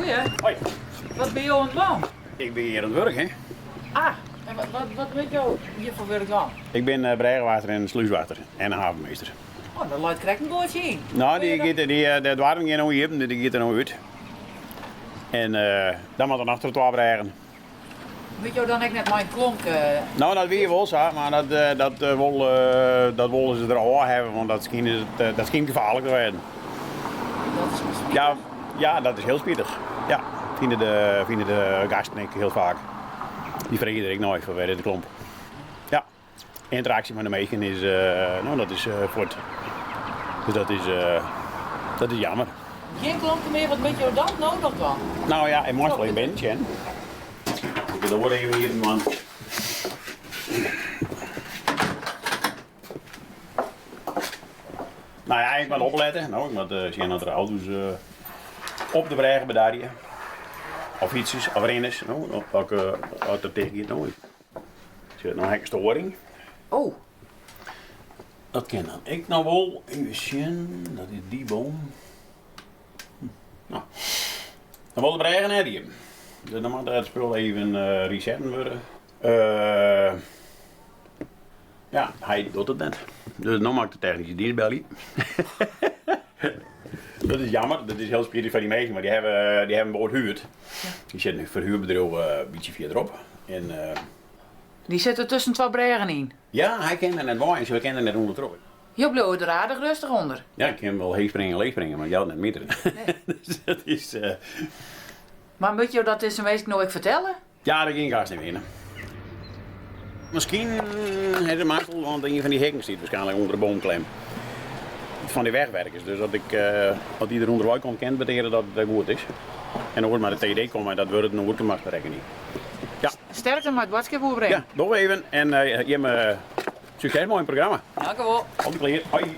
Goeie. Hoi. Wat binne jo oan it dwaan? Ik bin hjir oan it wurk, hè. Ah, en wat, wat moatte jo hjir foar wurk dwaan? Ik bin brêgewachter en slúswachter en havenmeester. Oh, der leit krekt in boatsje yn. No, dy giet, dy, de doarren gean no iepen, dy giet der no út. En dan moat er noch troch twa brêgen. Moatte jo dan ek net mei in klomp? No, dat wie wol sa, mar dat, dat, wol, dat wolle se der ôf hawwe, want dat skynt, dat skynt gefaarlik te wêzen. Dat is spitich. Ja, ja, dat is hiel spitich. Ja, fine de, fine de gasten ek hiel faak. Dy freegje der ek nei foar wêr is de klomp. Ja. Ynteraksje mei de minsken is, no, dat is fuort. Dus dat is, dat is jammer. Gjin klompke mear, wat moatte jo dan no noch dwaan? No ja, ik moast wol even binnen sjen. Ik de doar even iepen dwaan. No ja, ik moat oplette. No, ik moat sjen dat der auto's op de brêge bedarje. Of fytsers, of rinners. No, as it ticht giet, no. Sjoch, no ha ik in stoaring. Oh. Dat kin dan ek noch wol. Even sjen, dat is dy boom. Hm. No. Dan wol de brêge net iepen. Dus dan moat it spul even uh, resetten wurde. Uh, ja, hy docht it net. Dus no moat ik de technyske dienst belje. Dat is jammer, dat is hiel spitich foar dy minsken, mar dy hawwe, dy hawwe in boat huurd. Dy sit in ferhuurbedriuw in bytsje fierderop. En, Dy sitte tusken twa brêgen yn? Ja, hy kin der net wei, se kin der net ûndertroch. Jo bliuwe der aardich rêstich ûnder? Ja, ik kin wol heech springe en leech springe, mar ik jou it net meter. Dus dat is. Mar moatte jo dat dizze minsken no ek fertelle? Ja, dêr gean ik hast net hinne. Miskien hat de mazzel, want ien fan dy hekken stiet waarskynlik ûnder de boomklem. Fan dy wegwerkers. Dus as, ik, as dy der ûnderwei komt, kin it beteare dat it goed is. En oars mei de TD komme, dat wurdt in oerke moatst berekkenje. Ja. Sterkte mei it boadskip oerbringen. Ja, doch even. En jimme sukses mei it programma. Dankewol. Altyd klear. Hoi.